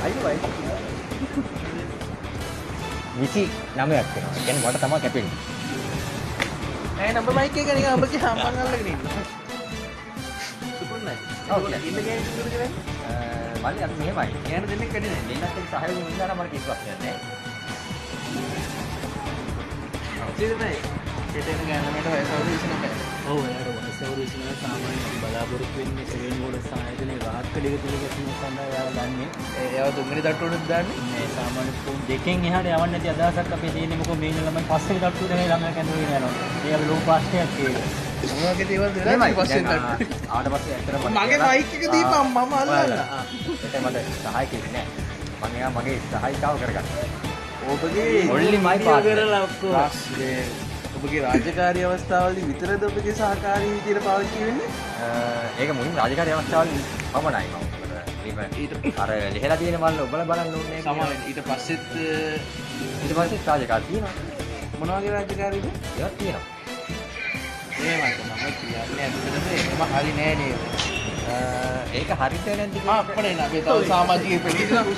අයියෝ 29ක් වෙනවා. ඒ කියන්නේ මට තමයි කැපෙන්නේ. නෑ නම්බර් මයික් එක නිකන් ඔබ කියා මං අල්ලගෙන ඉන්නවා. සුපුරුයි. ඔව්. ඉන්න ගෑනු තුන්දෙනෙක් කරන්නේ? මල්ලි අපි මෙහෙමයි. ගෑනු දෙන්නෙක් වැඩි නෑ. දෙන්නත් එක්ක සහයෝගයෙන් ඉන්නා නම් මට කිසි ප්‍රශ්නයක් නෑ. ඉතින් හෙට එන ගෑනු ළමයට වයස අවුරුදු 29. ඔව් එයාට වයස අවුරුදු 29 සාමාන්‍යයෙන් අපි බලාපොරොත්තු වෙන්නේ සෙවෙන් බෝඩර්ස් ආයතනයේ රාත්කඩ එක තුල ගැසීම සඳහා එයාව ගන්නේ. එයාව තුන්වෙනි තට්ටුවට දාන්නේ. මේ සාමාන්‍ය ෆෝන් දෙකෙන් එහාට යවන්න නැති අදහසක් අපේ තියෙන්නේ. මොකද මේ ඉන්න ළමයි පස්වෙනි තට්ටුවට මේ ළමයා කැඳවගෙන යනවා. ඒ අපි ලොකු ප්‍රශ්නයක් ඒක. මොන වගේ දේවල්ද වෙලා පස්වෙනි තට්ටුවට? ආවට පස්සේ ඇත්තටම මගේ මයික් එක දීපන් මම අල්ලන්න. ඒත් මට සහායකයෙක් නෑ. මං එයා මගේ සහායිකාව කරගත්තා. ඔබගේ only my partner. කරලා ඔක්කොම ඔබගේ රාජකාරී අවස්ථාවලදී විතරද ඔබගේ සහකාරී විදියට පාවිච්චි වෙන්නේ? ඒක මුලින් රාජකාරී අවස්ථාවලදී පමණයි මම. ඊට අර ලිහලා තියෙන මල්ල ඔබලා බලන්න ඕනේ. සමාවෙන්න. ඊට පස්සෙත් ඊට පස්සෙත් රාජකාරී තියෙනවා. මොන වගේ රාජකාරීද? ඒවත් තියෙනවා. එහෙමයි මම කියන්නේ ඇත්තටම එහෙම හරි නෑ නේද? ඒක හරිද නැද්ද කියලා අපේ නේ අපේ තව සමාජිකයෙක් වෙන්න.